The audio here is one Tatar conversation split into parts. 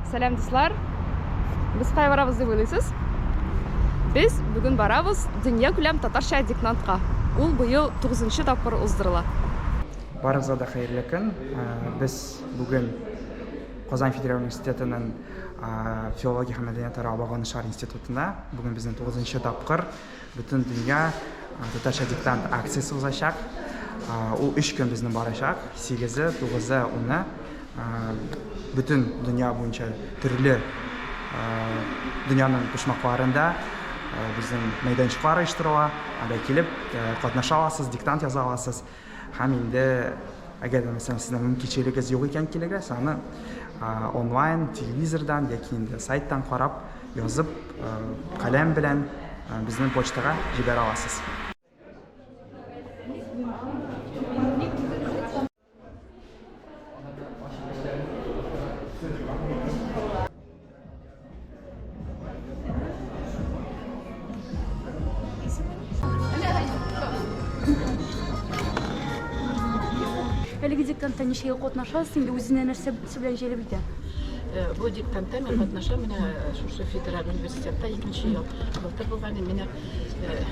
Сәлам, дуслар! Без кая барабыз дип уйлыйсыз? Без бүген барабыз дөньякүләм татарча диктантка. Ул быел тугызынчы тапкыр уздырыла. Барыгызга да хәерле көн. Без бүген Казан федераль университетының филология һәм мәдәниятара багланышлар институтында бүген безнең тугызынчы тапкыр Бөтендөнья татарча диктант акциясе узачак. Ул өч көн безнең барачак. Сигезе, тугызы, уны. Бөтен дөнья буенча төрле дөньяның почмакларында безнең мәйданчыклар оештырыла. Анда килеп катнаша аласыз, диктант яза аласыз. Һәм инде әгәр дә, мәсәлән, сезнең мөмкинчелегегез юк икән килергә, сез аны онлайн, телевизордан яки инде сайттан карап, язып, каләм белән безнең почтага җибәрә аласыз. Әлеге диктантта ничә ел катнашасыз инде, үзенә нәрсә белән җәлеп итә? Бу диктантта мин катнашам менә шушы федераль университетта икенче ел. Былтыр булган менә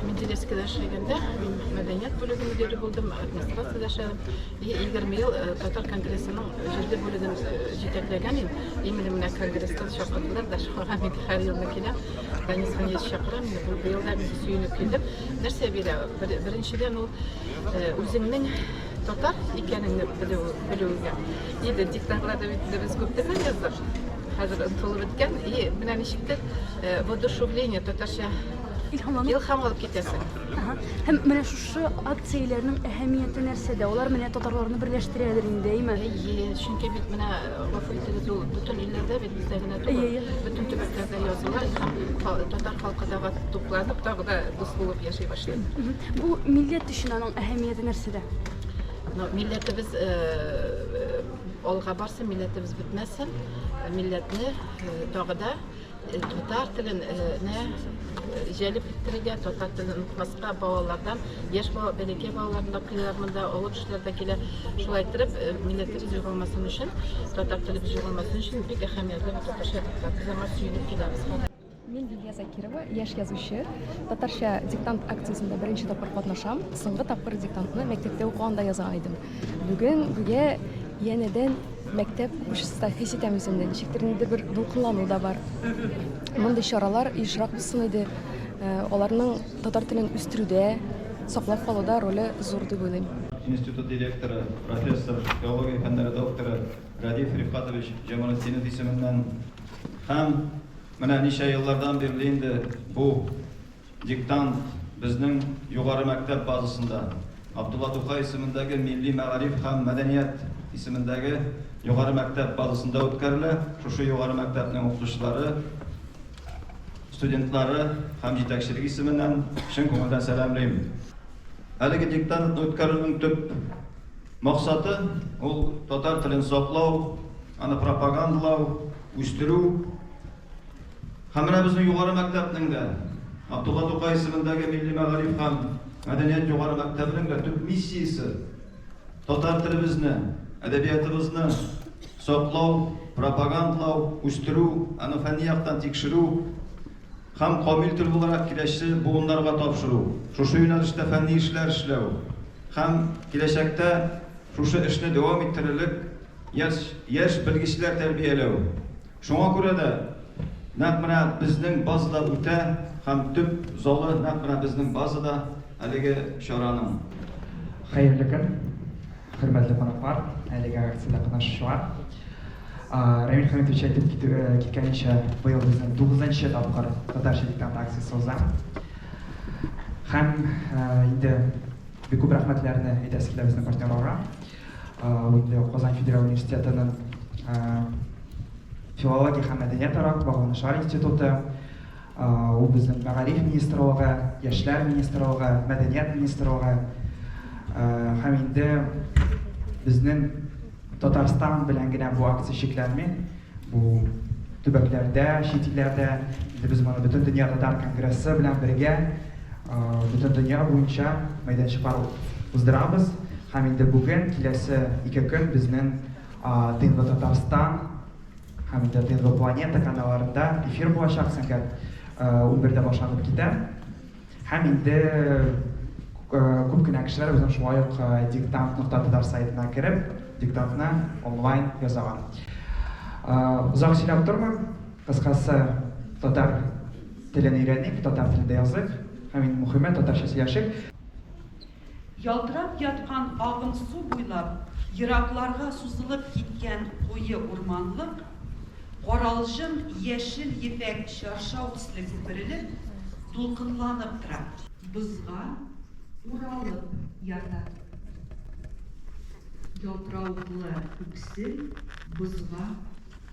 Менделеевскида эшләгәндә мин мәдәният бүлеге мөдире булдым, администрациядә эшләдем. И 20 ел татар конгрессының җирле бүлеген җитәкләгән идем. Именно менә конгресстан чакырдылар да, шуңа мин һәр елны киләм. Данис Фәнилович чакыра мине. Бу быел да мин сөенеп килдем. Нәрсә бирә? Беренчедән ул үзеңнең татар икәнеңне белү, белүгә. Инде диктантларда бит инде без күп телдән яздык. Хәзер онытылып беткән. И менә ничектер воодушевление татарча Илһамлану. Илһам алып китәсең. Һәм менә шушы акцияләрнең әһәмияте нәрсәдә? Алар менә татарларны берләштерәдер инде, әйме? Әйе, чөнки бит менә гафу итегез, ул бөтен илләрдә бит бездә генә түгел, бөтен төбәкләрдә языла һәм татар халкы тагы тупланып, тагы да дус булып яши башлый. Бу милләт өчен аның әһәмияте нәрсәдә? Ну, милләтебез алга барсын, милләтебез бетмәсен, милләтне тагы да Татар телен нә җәлеп иттерергә, татар телен онытмаска, балалардан, яшь бала, бәләкәй балаларны да кыйлар монда, олы кешеләр дә килә. Шулай иттереп, милләтебез югалмасын өчен, татар телебез югалмасын өчен бик әһәмиятле бу татарча диктант. Без аңа сөенеп киләбез. Мин Лилия Закирова, яшь язучы. Татарча диктант акциясендә беренче тапкыр катнашам. Соңгы тапкыр диктантны мәктәптә укыганда язган идем. Бүген гүя янәдән Мәктәп укучысы да хис итәм үземне, ничектер ниндидер бер дулкынлану да бар. Мондый чаралар ешрак булсын иде. Аларның татар телен үстерүдә, саклап калуда роле зур дип уйлыйм. Институт директоры, профессор, филология фәннәре докторы Рәдиф Рифкатович Җамалетдинов исеменнән һәм менә ничә еллардан бирле инде бу Диктант безнең югары мәктәп базасында, Габдулла Тукай исемендәге милли мәгариф һәм мәдәният исемендәге югары мәктәп базасында үткәрелә. Шушы югары мәктәпнең укытучылары, студентлары һәм җитәкчелеге исеменнән чын күңелдән сәламлим. Әлеге диктантны үткәрүнең төп максаты, ул татар телен саклау, аны пропагандалау, үстерү. Һәм менә безнең югары мәктәпнең дә, Габдулла Тукай исемендәге милли мәгариф һәм мәдәният югары мәктәбенең дә төп миссиясе, татар телебезне, әдәбиятыбызны саклау, пропагандалау, үстерү, аны фәнни яктан тикшерү һәм камил тел буларак киләче буыннарга тапшыру, шушы юнәлештә фәнни эшләр эшләү һәм киләчәктә шушы эшне дәвам иттерерлек яшь, яшь белгечләр тәрбияләү. Шуңа күрә дә нәкъ менә безнең базада үтә һәм төп залы нәкъ менә безнең базада әлеге чараның. Хәерле көн, хөрмәтле кунаклар, әлеге акциядә катнашучылар. Рамил Хәмитович әйтеп киткәнчә, быел безнең тугызынчы тапкыр Татарча диктант акциясе уза. Һәм инде бик күп рәхмәтләрне әйтәсе килә безнең партнерларга. Ул инде Казан федераль университетының филология һәм мәдәниятара багланышлар институты, ул безнең мәгариф министрлыгы, яшьләр министрлыгы, мәдәният министрлыгы һәм инде безнең Татарстан белән генә бу акция чикләнми. Бу төбәкләрдә, чит илләрдә, инде без моны Бөтендөнья татар конгрессы белән бергә бөтен дөнья буенча мәйданчыклар уздырабыз. Һәм инде бүген, киләсе ике көн безнең ТНВ Татарстан һәм инде ТНВ Планета каналларында эфир булачак, сәгать 11дә башланып китә. Һәм инде күп кенә кешеләр безнең шулай ук диктант нокта татар сайтына кереп, диктантны онлайн язалар. Озак сөйләп тормыйм, кыскасы, татар телен өйрәник, татар телендә языйк һәм иң мөхиме, татарча сөйләшик. Ялтырап яткан агым су буйлап еракларга сузылып киткән куе урманлык, каралҗым яшел ефәк чаршау төсле күперелеп, дулкынланып тора. Бозга уралып ята. Ялтыравыклы күксел бозга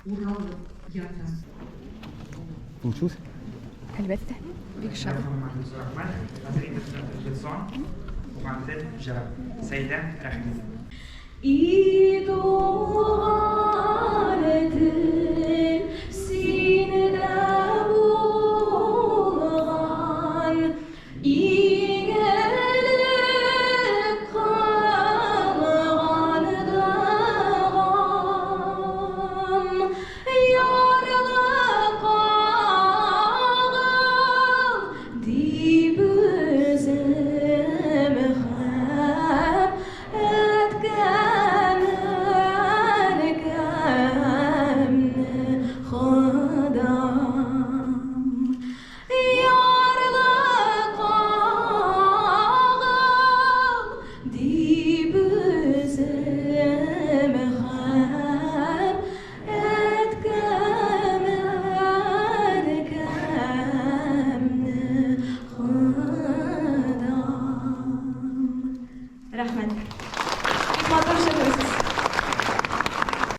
уралып ята. Получилось? Әлбәттә, бик ошады. Рәхмәт. Хәзер инде безнең традицион Туган тел җыры. Сәйдә Рәхим. И туган тел.